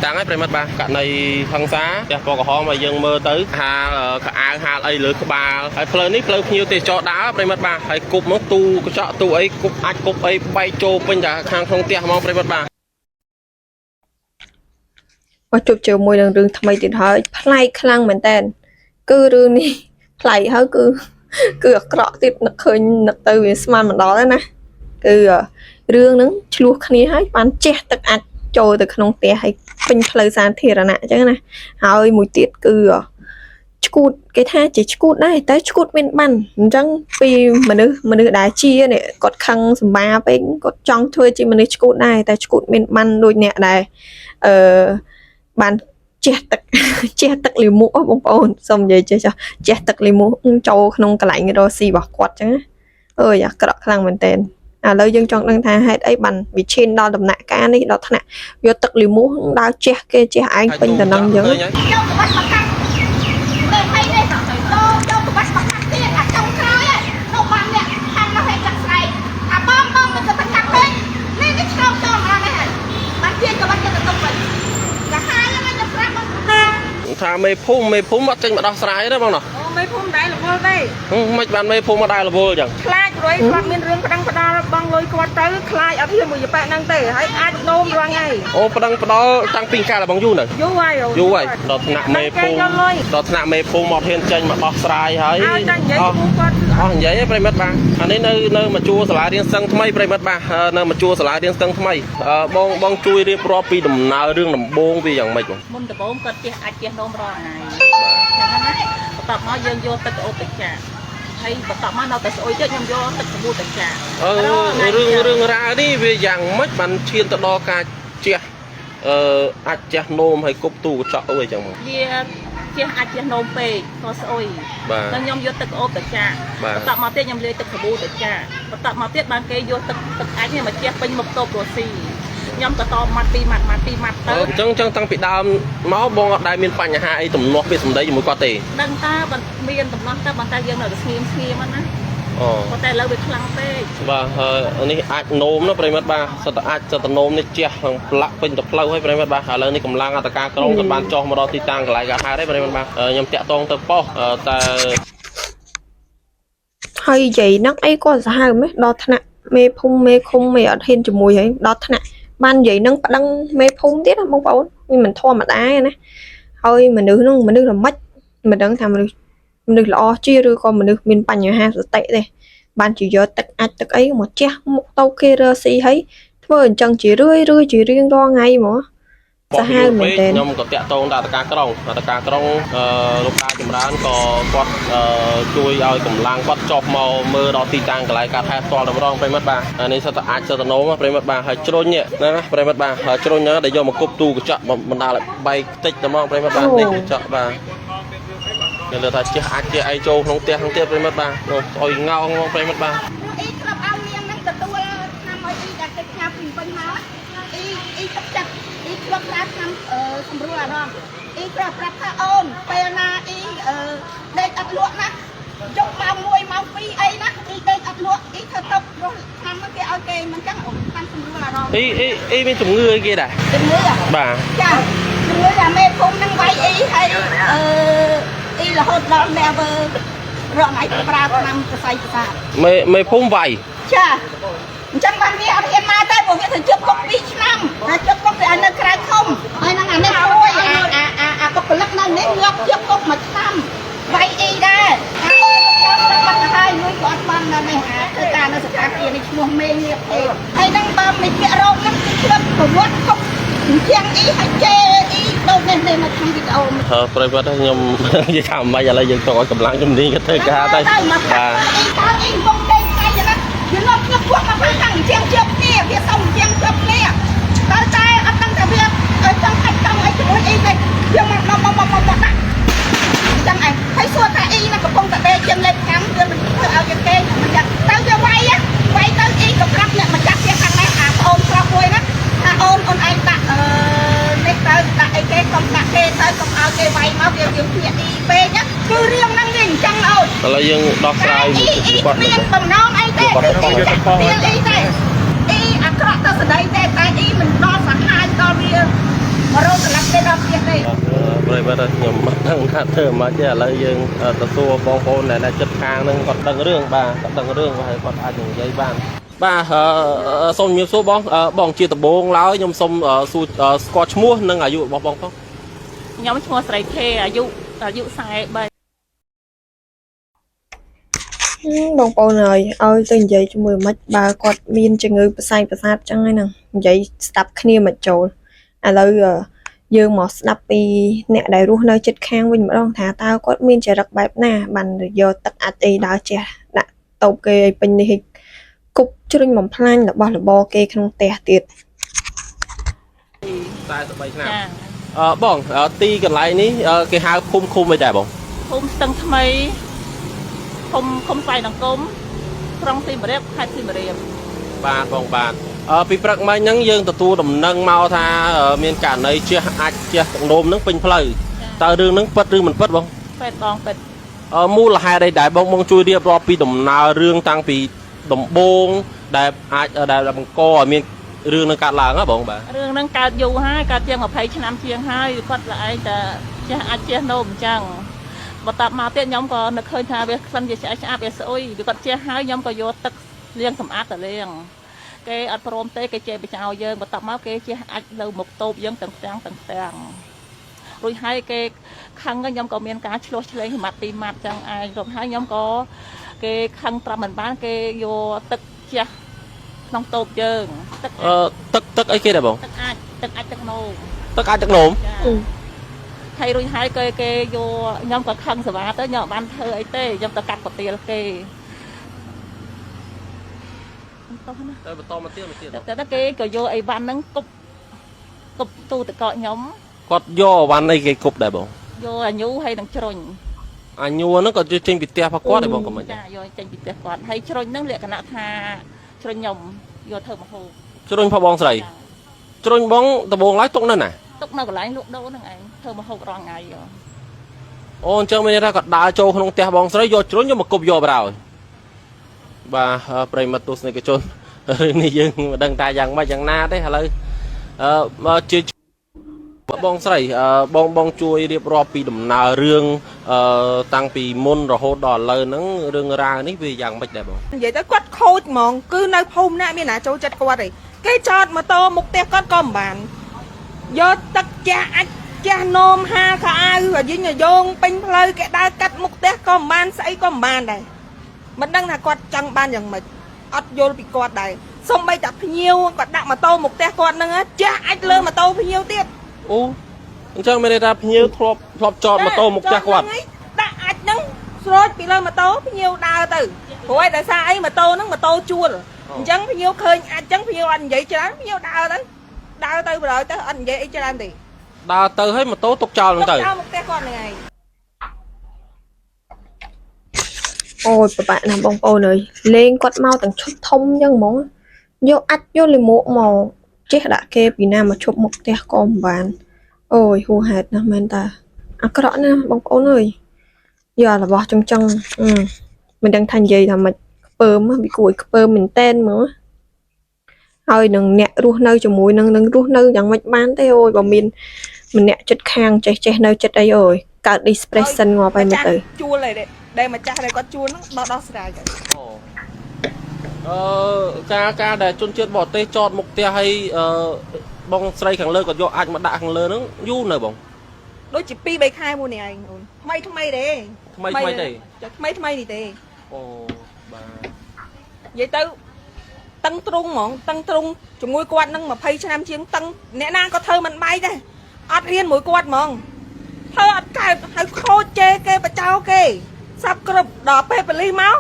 តាំងឲ្យប្រិមិត្តបាទករណីហឹង្សាផ្ទះពណ៌ក្រហមឲ្យយើងមើលទៅហាលកៅអៅហាលអីលើក្បាលហើយផ្លូវនេះផ្លូវភ្ញៀវទេសចរដើរប្រិមិត្តបាទហើយគប់មកទូកញ្ចក់ទូអីគប់អាចគប់អីបែកចូលពេញតែខាងក្នុងផ្ទះហ្មងប្រិមិត្តបាទ មកជួបជាមួយនឹងរឿងថ្មីទៀតហើយប្លែកខ្លាំងមែនតើគឺរឿងនេះ ប្លែកហើយគឺអាក្រក់ទៀតនឹកឃើញនឹកទៅវាស្មានមិនដល់ទេណាគឺរឿងហ្នឹងឆ្លោះគ្នាហើយបានជះទឹកអាចចូលទៅក្នុងផ្ទះហើយពេញផ្លូវសាធារណៈអញ្ចឹងណាហើយមួយទៀតគឺឈួតគេថាជាឈួតដែរតែឈួតមានបានអញ្ចឹងពីមនុស្សដែលជានេះគាត់ខឹងសម្បាពេកគាត់ចង់ធ្វើជាមនុស្សឈួតដែរតែឈួតមានបានដូចអ្នកដែលអឺ បានជះទឹក ជះទឹកលាមកហ៎បងប្អូនសូមនិយាយចេះចុះជះទឹកលាមកចូលក្នុងកន្លែងរកស៊ីរបស់គាត់ចឹងណាអើយអាក្រក់ខ្លាំងមែនតើឥឡូវយើងចង់ដឹងថាហេតុអីបានវាឈានដល់ដំណាក់កាលនេះដល់ថ្នាក់យកទឹកលាមកដើរជះគេជះឯងពេញតំណឹងចឹង ឃើញហើយ ចូលក្បាច់មកកាត់លើហើយនេះចូលចូលក្បាច់មកកាត់ទៀតអាចុងក្រោយនោះបានអ្នកខាងនោះឲ្យចាក់ស្រែកអាបងបងមិនទៅកាត់ពេកនេះនេះឆ្លងចូលមកនេះហើយបានជាក្បាច់ទៅទុកវិញកាហាយហ្នឹងខ្ញុំប្រាប់មក ថាមេភូមិមេភូមិអត់ចេញមកដោះស្រាយទេបងណោះ អូមេភូមិដែររវល់ទេ ហឹមមិនបានមេភូមិមកដែររវល់ចឹង ខ្លាចព្រោះគាត់មានរឿងប្តឹងផ្ដាល់បងលុយគាត់ទៅខ្លាចអត់ហ៊ានមួយប៉ែកហ្នឹងទេហើយអាចនោមរាល់ថ្ងៃ អូប្តឹងផ្ដាល់តាំងពីកាលបងយូរនៅ យូរហើយ យូរហើយដល់ថ្នាក់មេភូមិដល់ថ្នាក់មេភូមិអត់ហ៊ានចេញមកដោះស្រាយហើយ ហើយតែនិយាយ អស់ ជាមួយគាត់គឺ អស់និយាយឯងប្រិមិត្តបាទអានេះនៅនៅមកជួរសាលារៀនស្ទឹងថ្មីប្រិមិត្តបាទនៅមកជួរសាលារៀនស្ទឹងថ្មីអឺបងបងជួយរៀបរាប់ពីដំណើររឿងដំបូងវាយ៉ាងម៉េចបង មុនដំបូងគាត់ជះអាចជះនោមរាល់ថ្ងៃចឹងណាបន្ទាប់មកយើងយកទឹកក្អូបទៅចាក់ហើយបន្ទាប់មកនៅតែស្អុយទៀតខ្ញុំយកទឹកសាប៊ូទៅចាក់ អឺរឿងរឿងរ៉ាវនេះវាយ៉ាងម៉េចបានឈានទៅដល់ការជះអឺអាចជះនោមហើយគប់ទូកញ្ចក់អីចឹងបង វាជះអាចជះនោមពេកក៏ស្អុយ បាទ ហើយខ្ញុំយកទឹកក្អូបទៅចាក់ បាទ បន្ទាប់មកទៀតខ្ញុំលាយទឹកសាប៊ូទៅចាក់បន្ទាប់មកទៀតបានគេយកទឹកទឹកអាចនេះមកជះពេញមុខតូបរស់ស៊ីខ្ញុំក៏តម៉ាត់ពីរម៉ាត់ម៉ាត់ពីរម៉ាត់ទៅ អញ្ចឹងអញ្ចឹងតាំងពីដើមមកបងអត់ដែលមានបញ្ហាអីទំនាស់ពាក្យសម្ដីជាមួយគាត់ទេ ដឹងតើបើមានដំណោះតើប៉ុន្តែយើងនៅតែស្ងៀមស្ងៀមហ្នឹងណា អូ ប៉ុន្តែឥឡូវវាខ្លាំងពេក បាទហើយនេះអាចនោមណាប្រិមិត្តបាទសិតតែអាចសិតតែនោមនេះជះក្នុងផ្លាក់ពេញទៅផ្លូវហើយប្រិមិត្តបាទឥឡូវនេះកម្លាំងអត្តការក្រុងក៏បានចុះមកដល់ទីតាំងកន្លែងកើតហេតុហើយប្រិមិត្តបាទខ្ញុំតាក់ទងទៅប៉ុស្តិ៍តែ ហើយនិយាយហ្នឹងអីក៏សាហាវម៉េះដល់ថ្នាក់មេភូមិមេឃុំមេអត់ហ៊ានជាមួយហើយដល់ថ្នាក់បាននិយាយហ្នឹងប្តឹងមេភូមិទៀតណាបងប្អូនវាមិនធម្មតាទេណាហើយមនុស្សហ្នឹងមនុស្សល្មិចមិនដឹងថាមនុស្សមនុស្សល្អជាឬក៏មនុស្សមានបញ្ហាសតិទេបានជាយកទឹកអាចទឹកអីមកជះមុខទៅគេរកស៊ីហើយធ្វើអញ្ចឹងជារឿយរឿយជារៀងរាល់ថ្ងៃហ្មងសាហាវមែនទែន ខ្ញុំក៏តាក់ទងដល់អត្តការក្រុងអត្តការក្រុងអឺលោកតាចម្រើនក៏គាត់អឺជួយឲ្យកម្លាំងគាត់ចុះមកមើលដល់ទីតាំងកន្លែងកើតហេតុផ្ទាល់តែម្ដងប្រិមិត្តបាទអានេះសិតតែអាចសិតតែនោមប្រិមិត្តបាទហើយជ្រុញនេះណាប្រិមិត្តបាទហើយជ្រុញហ្នឹងដែលយកមកគប់ទូកញ្ចក់បណ្ដាលឲ្យបែកតិចតែហ្មងប្រិមិត្តបាទនេះកញ្ចក់បាទគេលើថាជះអាចជះអីចូលក្នុងផ្ទះក្នុងទៀតប្រិមិត្តបាទនោះស្អុយងោងហ្មងប្រិមិត្តបាទ អ៊ីធ្លាប់ឲ្យនាងហ្នឹងទទួលឆ្នាំឲ្យអ៊ីដែលគេផ្ញើពីពេញមកអ៊ីអ៊ីទឹកចិត្តអ៊ីធ្លាប់ប្រើឆ្នាំសម្រួលអារម្មណ៍អ៊ីធ្លាប់ប្រាប់ថាអូនពេលណាអ៊ីអឺដេកអត់លក់ណាយប់ម៉ោង1ម៉ោង2អីណាអ៊ីដេកអត់លក់អ៊ីធ្វើទុកព្រោះឆ្នាំហ្នឹងគេឲ្យគេមិនចឹងអូនឆ្នាំសម្រួលអារម្មណ៍ អីអីអីមានជំងឺអីគេដែរ ជំងឺ បាទ ចាជំងឺអាមេភូមិហ្នឹងវាយអ៊ីហើយអឺអ៊ីរហូតដល់ level រកថ្ងៃប្រើឆ្នាំសរសៃប្រសាទ មេមេភូមិវាយ ចាអញ្ចឹងបានវាអត់ហ៊ានមកទេព្រោះវាទៅជប់គុក2ឆ្នាំតែជប់គុកវាឲ្យនៅក្រៅឃុំហើយនឹងអានេះមួយអាអាអាអាបុគ្គលិកនៅនេះងាប់ជប់គុកមួយឆ្នាំវាយអ៊ីដែរហើយចាំទៅបាត់ទៅហើយលុយក៏អត់បាននៅនេះអាធ្វើការនៅស្ថានភាពនេះឈ្មោះមេងៀបទេហើយនឹងបើមិនពាក់រោគហ្នឹងគឺឆ្លឹបប្រវត្តិគុកអញ្ចឹងអ៊ីហើយជេអ៊ីដូចនេះនេះនៅក្នុងវីដេអូ ហើយប្រិយមិត្តខ្ញុំ និយាយថាមិនឥឡូវយើងទៅឲ្យកម្លាំងជំនាញក៏ធ្វើការទៅ ទៅមក បាទ អ៊ីតើអ៊ីកំពុងតែថ្ងៃណាវាលប់ខ្ញុំពួកមកខាងជាងជប់គ្នាវាសុំជាងជប់គ្នាតើតែអត់ដឹងថាវាចង់កាច់ចង់អីជាមួយអ៊ីទេវាមកមកមកមកមកដាក់ចឹងឯងហើយសួរថាអ៊ីនឹងកំពុងតែដេកជាងលេខ5វាមិនធ្វើឲ្យយើងគេមិនចឹងទៅវាវាយវាយទៅអ៊ីក៏ប្រាប់អ្នកម្ចាស់ផ្ទះខាងនេះអាប្អូនប្រុសមួយណាថាអូនអូនឯងដាក់អឺនេះទៅដាក់អីគេកុំដាក់គេទៅកុំឲ្យគេវាយមកវាវាភ្ញាក់អ៊ីពេកណាគឺរឿងហ្នឹងវាអញ្ចឹងអូន ឥឡូវយើងដោះស្រាយ អ៊ីអ៊ី គាត់ មានបំណងអីទេគឺអ៊ីចាក់ទៀលអ៊ីទេអ៊ីអាក្រក់ទៅស្ដីទេតែអ៊ីមិនដល់សាហាយដល់វា100ដុល្លារ មិត្តខ្ញុំមិនដឹងថាធ្វើម៉េចទេឥឡូវយើងទៅសួរបងប្អូនដែលនៅចិត្តខាងហ្នឹងគាត់ដឹងរឿងបាទគាត់ដឹងរឿងហើយគាត់អាចនឹងនិយាយបានបាទសូមជំរាបសួរបងបងជាដំបូងឡើយខ្ញុំសូមសួរស្គាល់ឈ្មោះនិងអាយុរបស់បងផង ខ្ញុំឈ្មោះស្រីខេអាយុ43 បងប្អូនអើយឲ្យទៅនិយាយជាមួយមិនបើគាត់មានជំងឺផ្សាយប្រសាទចឹងហ្នឹងនិយាយស្ដាប់គ្នាមិនចូលឥឡូវយើងមកស្ដាប់ពីអ្នកដែលរស់នៅជិតខាងវិញម្ដងថាតើគាត់មានចរិតបែបណាបានយកទឹកអាចអីដើរជះដាក់តូបគេឲ្យពេញនេះឲ្យគប់ជ្រុញបំផ្លាញរបស់របរគេក្នុងផ្ទះទៀត 43ឆ្នាំ ចា អឺបងទីកន្លែងនេះគេហៅភូមិឃុំអីដែរបង ភូមិស្ទឹងថ្មីឃុំស្វាយដង្គមក្រុងសៀមរាបខេត្តសៀមរាប បាទបងបាទពីព្រឹកមិញហ្នឹងយើងទទួលដំណឹងមកថាមានករណីជះអាចជះទឹកនោមហ្នឹងពេញផ្លូវតើរឿងហ្នឹងពិតឬមិនពិតបង ពេទ្យបងពេទ្យ មូលហេតុអីដែរបងបងជួយរៀបរាប់ពីដំណើររឿងតាំងពីដំបូងដែលអាចដែលបង្កឲ្យមានរឿងនឹងកើតឡើងហ៎បងបាទ រឿងហ្នឹងកើតយូរហើយកើតជាង20ឆ្នាំជាងហើយគាត់ល្អឯងតែចេះអាចចេះនោមអញ្ចឹងបន្ទាប់មកទៀតខ្ញុំក៏នឹកឃើញថាវាក្លិនវាឆ្អែតឆ្អាបវាស្អុយវាគាត់ចេះហើយខ្ញុំក៏យកទឹកលាងសម្អាតទៅលាងគេអត់ព្រមទេគេជេរបចោយើងបន្ទាប់មកគេចេះអាចនៅមុខតូបយើងទាំងផ្ទាំងទាំងផ្ទាំងរួចហើយគេខឹងខ្ញុំក៏មានការឆ្លោះឆ្លេងមួយម៉ាត់ពីរម៉ាត់ចឹងឯងរួចហើយខ្ញុំក៏គេខឹងត្រាប់មិនបានគេយកទឹកជះក្នុងតូបយើងទឹក អឺទឹកទឹកអីគេដែរបង ទឹកអាចទឹកអាចទឹកនោម ទឹកអាចទឹកនោម ចាហើយរួចហើយគេគេយកខ្ញុំក៏ខឹងសវ៉ាទៅខ្ញុំអត់បានធ្វើអីទេខ្ញុំទៅកាត់កាទៀលគេតោះណា ទៅបន្តមកទៀតមកទៀត តែគេក៏យកអីវ៉ាន់ហ្នឹងគប់គប់ទូតកកខ្ញុំ គាត់យកអវ៉ាន់អីគេគប់ដែរបង យកអាញូហើយនឹងជ្រុញ អាញួរហ្នឹងក៏ចេញពីផ្ទះរបស់គាត់ដែរបងក៏មិន ចាយកចេញពីផ្ទះគាត់ហើយជ្រុញហ្នឹងលក្ខណៈថាជ្រុញខ្ញុំយកធ្វើម្ហូប ជ្រុញផងបងស្រីជ្រុញបងដំបងឡើយទុកនៅណា ទុកនៅកន្លែងលក់ដូរហ្នឹងឯងធ្វើម្ហូបរាល់ថ្ងៃ អូអញ្ចឹងមានន័យថាគាត់ដើរចូលក្នុងផ្ទះបងស្រីយកជ្រុញយកមកគប់យកបណ្ដោយបាទប្រិយមិត្តទស្សនិកជនរឿងនេះយើងមិនដឹងថាយ៉ាងម៉េចយ៉ាងណាទេឥឡូវអឺជាបងស្រីបងបងជួយរៀបរាប់ពីដំណើររឿងអឺតាំងពីមុនរហូតដល់ឥឡូវហ្នឹងរឿងរ៉ាវនេះវាយ៉ាងម៉េចដែរបង និយាយទៅគាត់ខូចហ្មងគឺនៅភូមិណាមានណាចូលចិត្តគាត់ឯងគេចតម៉ូតូមុខផ្ទះគាត់ក៏មិនបានយកទឹកចាស់អាចចាស់នោមហាខោអាវឲ្យយីងយោងពេញផ្លូវគេដើរកាត់មុខផ្ទះក៏មិនបានស្អីក៏មិនបានដែរមិនដឹងថាគាត់ចង់បានយ៉ាងម៉េចអត់យល់ពីគាត់ដែរសំបីតែភ្ញៀវគាត់ដាក់ម៉ូតូមុខផ្ទះគាត់ហ្នឹងចាស់អាចលើម៉ូតូភ្ញៀវទៀត អូអញ្ចឹងមានន័យថាភ្ញៀវធ្លាប់ធ្លាប់ចតម៉ូតូមុខផ្ទះគាត់ ដាក់អាចហ្នឹងស្រោចពីលើម៉ូតូភ្ញៀវដើរទៅព្រោះឯដោយសារអីម៉ូតូហ្នឹងម៉ូតូជួលអញ្ចឹងភ្ញៀវឃើញអាចអញ្ចឹងភ្ញៀវអត់និយាយច្រើនភ្ញៀវដើរទៅដើរទៅបណ្ដោយទៅអត់និយាយអីច្រើនទេ ដើរទៅឲ្យម៉ូតូទុកចោលហ្នឹងទៅ ចោលមុខផ្ទះគាត់ហ្នឹងឯង អូយពិបាកណាស់បងប្អូនអើយលេងគាត់មកទាំងឈុតធំអញ្ចឹងហ្មងយកអាចយកលាមកមកចេះដាក់គេពីណាមកឈប់មុខផ្ទះក៏មិនបានអូយហួសហេតុណាស់មែនតាអាក្រក់ណាស់បងប្អូនអើយយកអារបស់ចឹងចឹងអឺមិនដឹងថានិយាយថាម៉េចខ្ពើមវាគួរឲ្យខ្ពើមមែនតែនហ្មងហើយនឹងអ្នករស់នៅជាមួយនឹងនឹងរស់នៅយ៉ាងម៉េចបានទេអូយបើមានម្នាក់ចិត្តខាងចេះចេះនៅចិត្តអីអូយកើត depression ងាប់ហើយមើលទៅ ជួលឯងដែលម្ចាស់ដែលគាត់ជួលហ្នឹងដល់ដោះស្រាយទៅ អូអឺការការដែលជនជាតិបរទេសចតមុខផ្ទះឲ្យអឺបងស្រីខាងលើគាត់យកអាចមកដាក់ខាងលើហ្នឹងយូរនៅបង ដូចជា2 3ខែមុននេះឯងអូនថ្មីថ្មីទេ ថ្មីថ្មីទេ ចាថ្មីថ្មីនេះទេ អូបាទ និយាយទៅតឹងទ្រុងហ្មងតឹងទ្រុងជាមួយគាត់នឹង20ឆ្នាំជាងតឹងអ្នកណាក៏ធ្វើមិនបែកដែរអត់រៀនមួយគាត់ហ្មងធ្វើអត់កើតហើយខូចជេរគេបចោគេសាប់គ្រប់ដល់ពេលប៉ូលីសមក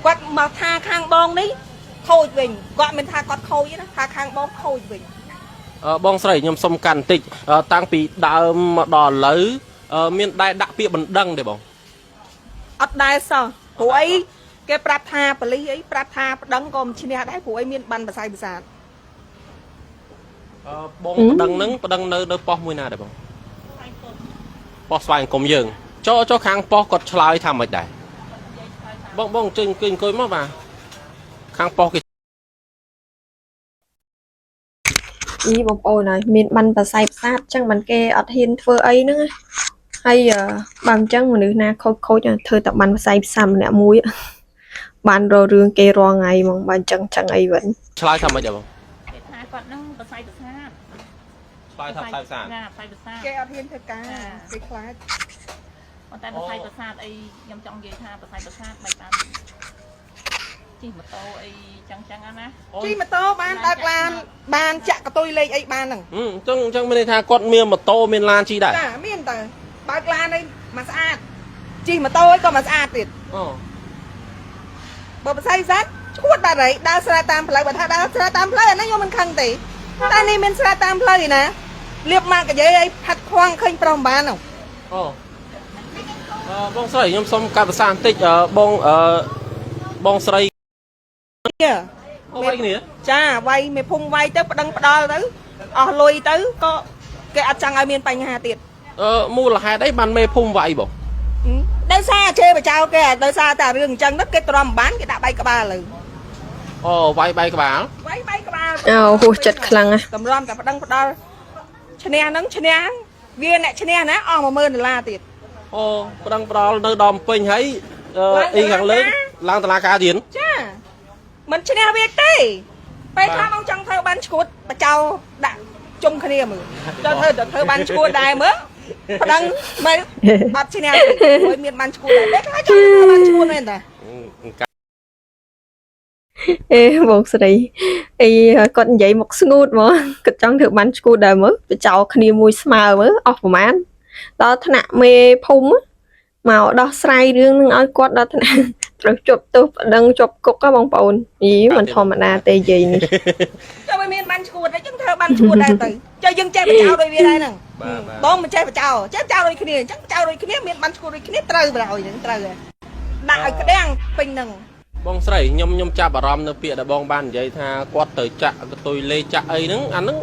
គាត់មកថាខាងបងនេះខូចវិញគាត់មិនថាគាត់ខូចទេណាថាខាងបងខូចវិញ អឺបងស្រីខ្ញុំសុំកាន់បន្តិចតាំងពីដើមមកដល់ឥឡូវមានដែរដាក់ពាក្យបណ្ដឹងទេបង អត់ដែរសោះព្រោះអីគេប្រាប់ថាប៉ូលីសអីប្រាប់ថាប្តឹងក៏មិនឈ្នះដែរព្រោះអីមានបានបស័យបសាទ អឺបងប្តឹងហ្នឹងប្តឹងនៅនៅប៉ុស្តិ៍មួយណាដែរបងប៉ុស្តិ៍ស្វ័យអង្គមយើងចុះចុះខាងប៉ុស្តិ៍គាត់ឆ្លើយថាម៉េចដែរបងបងអង្គុយអង្គុយអង្គុយមកបាទខាងប៉ុស្តិ៍គេ អីបងប្អូនហើយមានបានបស័យផ្សាតចឹងបានគេអត់ហ៊ានធ្វើអីហ្នឹងណាហើយអឺបើមិនចឹងមនុស្សណាខូចខូចធ្វើតែបានបស័យផ្សាតម្នាក់មួយ បានរករឿងគេរាល់ថ្ងៃហ្មងបើអញ្ចឹងចឹងអីវិញ ឆ្លើយថាម៉េចដែរបង គេថាគាត់នឹងបស័យប្រសាទ ឆ្លើយថាផ្សាយផ្សា ណាផ្សាយប្រសាទ គេអត់ហ៊ានធ្វើការគេខ្លាច ប៉ុន្តែបស័យប្រសាទអីខ្ញុំចង់និយាយថាបស័យប្រសាទមិនបានជិះម៉ូតូអីចឹងចឹងណា ជិះម៉ូតូបានបើកឡានបានចាក់កតុយលេខអីបានហ្នឹង អញ្ចឹងអញ្ចឹងមានន័យថាគាត់មានម៉ូតូមានឡានជិះដែរ ចាមានតើបើកឡានអីមកស្អាតជិះម៉ូតូអីក៏មកស្អាតទៀត អូ បើបស័យសាត់ឈួតបាត់ហើយដើរស្រាតាមផ្លូវបើថាដើរស្រាតាមផ្លូវអាហ្នឹងខ្ញុំមិនខឹងទេតែនេះមានស្រាតាមផ្លូវឯណាលៀបមកកាយអីផាត់ខ្វាំងឃើញប្រុសមិនបានហ្នឹង អូអឺបងស្រីខ្ញុំសុំកាត់ប្រសាសន៍បន្តិចអឺបងអឺបងស្រីអូវាយគ្នា ចាវាយមេភូមិវាយទៅប្តឹងផ្ដាល់ទៅអស់លុយទៅក៏គេអត់ចង់ឲ្យមានបញ្ហាទៀត អឺមូលហេតុអីបានមេភូមិវាយបង ដោយសារជេរបចៅគេដោយសារតែរឿងអញ្ចឹងទៅគេទ្រាំមិនបានគេដាក់បែកក្បាលលើ អូវាយបែកក្បាល វាយបែកក្បាល អោហួសចិត្តខ្លាំងណាស់ តម្រាំតែប្តឹងផ្ដាល់ឈ្នះហ្នឹងឈ្នះវាអ្នកឈ្នះណាអស់10000ដុល្លារទៀត អូប្តឹងផ្ដាល់នៅដល់ពេញហើយអឺអីខាងលើឡើងតឡាការទៀត ចាមិនឈ្នះវាទេពេលខ្លះបងចង់ធ្វើបានឈួតបចៅដាក់ជុំគ្នាមើលចង់ធ្វើទៅធ្វើបានឈួតដែរមើលប្តឹងមើលអត់ឈ្នះទេព្រោះមានបានឈួតដែរពេលខ្លះចង់ធ្វើបានឈួតមែនតា អេបងស្រីអីគាត់និយាយមកស្ងួតហ្មងគាត់ចង់ធ្វើបានឈួតដែរមើលបចោគ្នាមួយស្មើមើលអស់ប្រហែលដល់ថ្នាក់មេភូមិមកដោះស្រាយរឿងនឹងឲ្យគាត់ដល់ថ្នាក់ត្រូវជាប់ទោសប្តឹងជាប់គុកហ៎បងប្អូនយីមិនធម្មតាទេយាយនេះ ចុះវាមានបានឈួតអញ្ចឹងធ្វើបានឈួតដែរទៅចុះយើងចេះបចៅដូចវាដែរហ្នឹងបងមិនចេះបចៅចេះបចៅដូចគ្នាអញ្ចឹងបចៅដូចគ្នាមានបានឈួតដូចគ្នាត្រូវបណ្ដោយហ្នឹងត្រូវហើយដាក់ឲ្យក្តាំងពេញហ្នឹង បងស្រីខ្ញុំខ្ញុំចាប់អារម្មណ៍នៅពាក្យដែលបងបាននិយាយថាគាត់ទៅចាក់កតុយលេខចាក់អីហ្នឹងអាហ្នឹង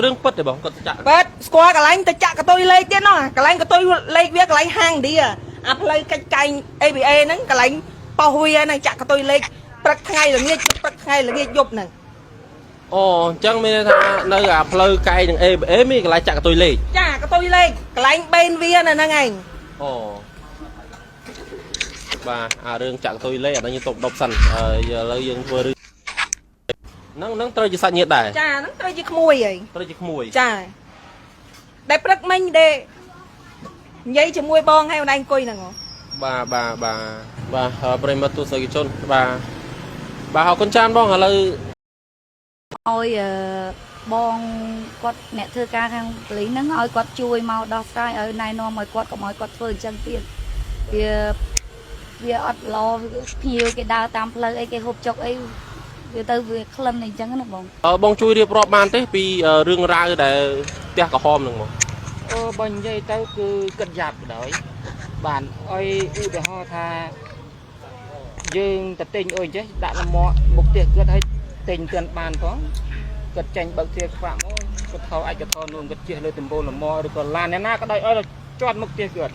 រឿងពិតទេបងគាត់ទៅចាក់ បាទស្គាល់កន្លែងទៅចាក់កតុយលេខទៀតណោះកន្លែងកតុយលេខវាកន្លែងហាងឌីអាផ្លូវកាច់កែង ABA ហ្នឹងកន្លែងប៉ោះវាហ្នឹងចាក់កតុយលេខព្រឹកថ្ងៃល្ងាចព្រឹកថ្ងៃល្ងាចយប់ហ្នឹង អូអញ្ចឹងមានន័យថានៅអាផ្លូវកែងនឹង ABA មានកន្លែងចាក់កតុយលេខ ចាកតុយលេខកន្លែងបេនវានៅហ្នឹងឯង អូបាទអារឿងចាក់កតុយលេខអានេះយើងទុកដប់សិនហើយឥឡូវយើងធ្វើរឿងហ្នឹងហ្នឹងត្រូវជាសាច់ញាតិដែរ ចាហ្នឹងត្រូវជាក្មួយហី ត្រូវជាក្មួយ ចាដែលព្រឹកមិញដែលនិយាយជាមួយបងឲ្យអូនឯងអង្គុយហ្នឹងហ៎ បាទបាទបាទបាទហើយប្រិយមិត្តទស្សនិកជនបាទបាទអរគុណច្រើនបងឥឡូវ ឲ្យបងគាត់អ្នកធ្វើការខាងប៉ូលីសហ្នឹងឲ្យគាត់ជួយមកដោះស្រាយឲ្យណែនាំឲ្យគាត់កុំឲ្យគាត់ធ្វើអញ្ចឹងទៀតវាវាអត់ល្អភ្ញៀវគេដើរតាមផ្លូវអីគេហូបចុកអីវាទៅវាក្លិនអីចឹងណាបង អឺបងជួយរៀបរាប់បានទេពីរឿងរ៉ាវដែលផ្ទះក្រហមហ្នឹងមក អឺបើនិយាយទៅគឺគិតយ៉ាប់បណ្ដោយបានឲ្យឧទាហរណ៍ថាយើងទៅទិញអុយចេះដាក់លមាក់មុខផ្ទះគាត់ឲ្យទិញទាន់បានផងគាត់ចេញបើកទ្វារខ្វាក់មកគាត់ថោអាចកថោនួមគាត់ជិះលើដំបូលលមាក់ឬក៏ឡានអ្នកណាក៏ដោយឲ្យជាប់មុខផ្ទះគាត់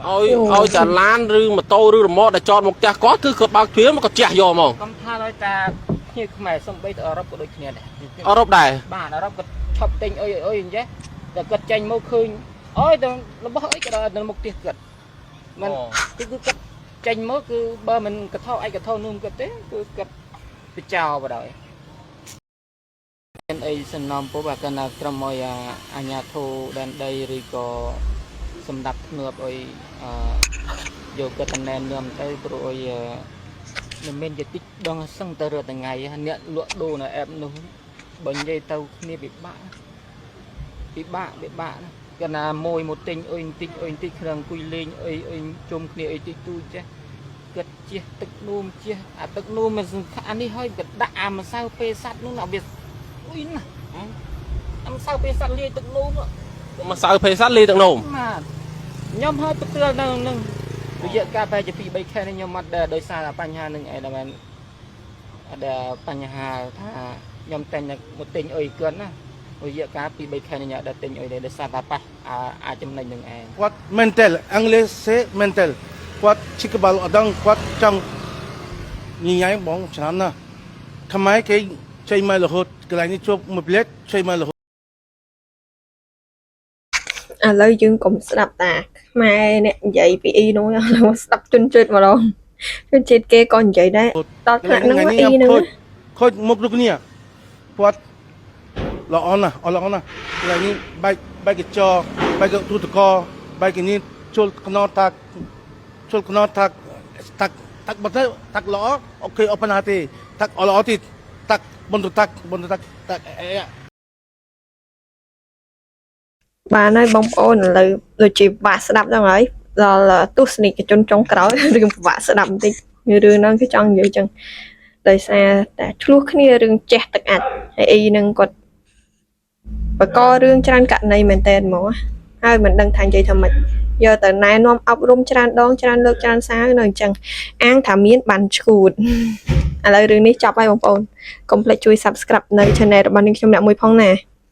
ឲ្យឲ្យតែឡានឬម៉ូតូឬរ៉ឺម៉កដែលចតមកផ្ទះគាត់គឺគាត់បើកទ្វារមកគាត់ជះយកហ្មង កំថាឲ្យតាភ្ញៀវខ្មែរសំបីទៅអឺរ៉ុបក៏ដូចគ្នាដែរ អឺរ៉ុបដែរ បាទអឺរ៉ុបគាត់ឈប់ទិញអុយអុយអញ្ចេះតែគាត់ចេញមកឃើញអើយទៅរបស់អីក៏ដោយនៅមុខផ្ទះគាត់មិន គឺគឺគាត់ចេញមកគឺបើមិនកថោឯកថោនួមគាត់ទេគឺគាត់ទៅចោលបណ្ដោយមានអីសំណំពុបអាកណ្ណាត្រឹមឲ្យអាញាធោដែនដីឬក៏សម្ដាប់ធ្នាប់ឲ្យអឺយកគាត់តំណែងនួមទៅព្រោះឲ្យមិនមែនជាតិចដងសឹងទៅរាល់ថ្ងៃអ្នកលក់ដូរនៅអែបនោះបើនិយាយទៅគ្នាពិបាកពិបាកពិបាកណាកណាមួយមកទិញអុយបន្តិចអុយបន្តិចគ្រឿងអង្គុយលេងអុយអុយជុំគ្នាអីតិចតួចចេះគាត់ជះទឹកនួមជះអាទឹកនួមមិនសំខាន់អានេះហើយគាត់ដាក់អាម្សៅពេលសัตว์នោះណាវាអុយណាអាម្សៅពេលសัตว์លាយទឹកនួម ម្សៅភេស័តលីទឹកនោម បាទខ្ញុំហើយផ្ទាល់នៅនឹងរយៈកាលប្រហែលជា2 3ខែនេះខ្ញុំអត់ដែលដោយសារតែបញ្ហានឹងឯងដែលមែនដែលបញ្ហាថាខ្ញុំតែងតែមកទិញអុយគាត់ណារយៈកាល2 3ខែនេះខ្ញុំអត់ដែលទិញអុយទេដោយសារតែប៉ះអាអាចចំណេញនឹងឯង គាត់ mental អង់គ្លេសសេ mental គាត់ឈិកបាល់អត់ដឹងគាត់ចង់ញញ៉ៃបងច្រើនណាស់ខ្មែរគេ ចេញមករហូតកន្លែងនេះជាប់មួយផ្លែតចេញមករហូត ឥឡូវយើងកុំស្ដាប់តាខ្មែរអ្នកនិយាយពីអ៊ីនោះឥឡូវមកស្ដាប់ជនជាតិម្ដងជនជាតិគេក៏និយាយដែរដល់ថ្នាក់ហ្នឹង ថ្ងៃ អ៊ីហ្នឹង ខូចខូចមុខដូចគ្នាគាត់ល្អណាស់អត់ល្អណាស់កន្លែងនេះបែកបែកកញ្ចក់បែកទូតកបែកនេះជុលខ្នោតាក់ជុលខ្នោតាក់តាក់តាក់បើទៅតាក់ល្អអូខេអត់បញ្ហាទេតាក់អត់ល្អទេតាក់បន្ទតាក់បន្ទតាក់តាក់អេ បានហើយបងប្អូនឥឡូវដូចជាពិបាកស្ដាប់ដល់ហើយដល់ទស្សនិកជនចុងក្រោយ រឿងពិបាកស្ដាប់បន្តិចរឿងហ្នឹងគឺចង់និយាយចឹងដោយសារតែឆ្លោះគ្នារឿងចេះទឹកអាចហើយអ៊ីហ្នឹងគាត់បកករឿងច្រើនករណីមែនតើហ្មងហើយមិនដឹងថានិយាយថាម៉េចយកទៅណែនាំអប់រំច្រើនដងច្រើនលើកច្រើនសារនៅអញ្ចឹងអាងថាមានបានឈួតឥឡូវរឿងនេះចប់ហើយបងប្អូនកុំភ្លេចជួយ Subscribe នៅ Channel របស់នាងខ្ញុំអ្នកមួយផងណា។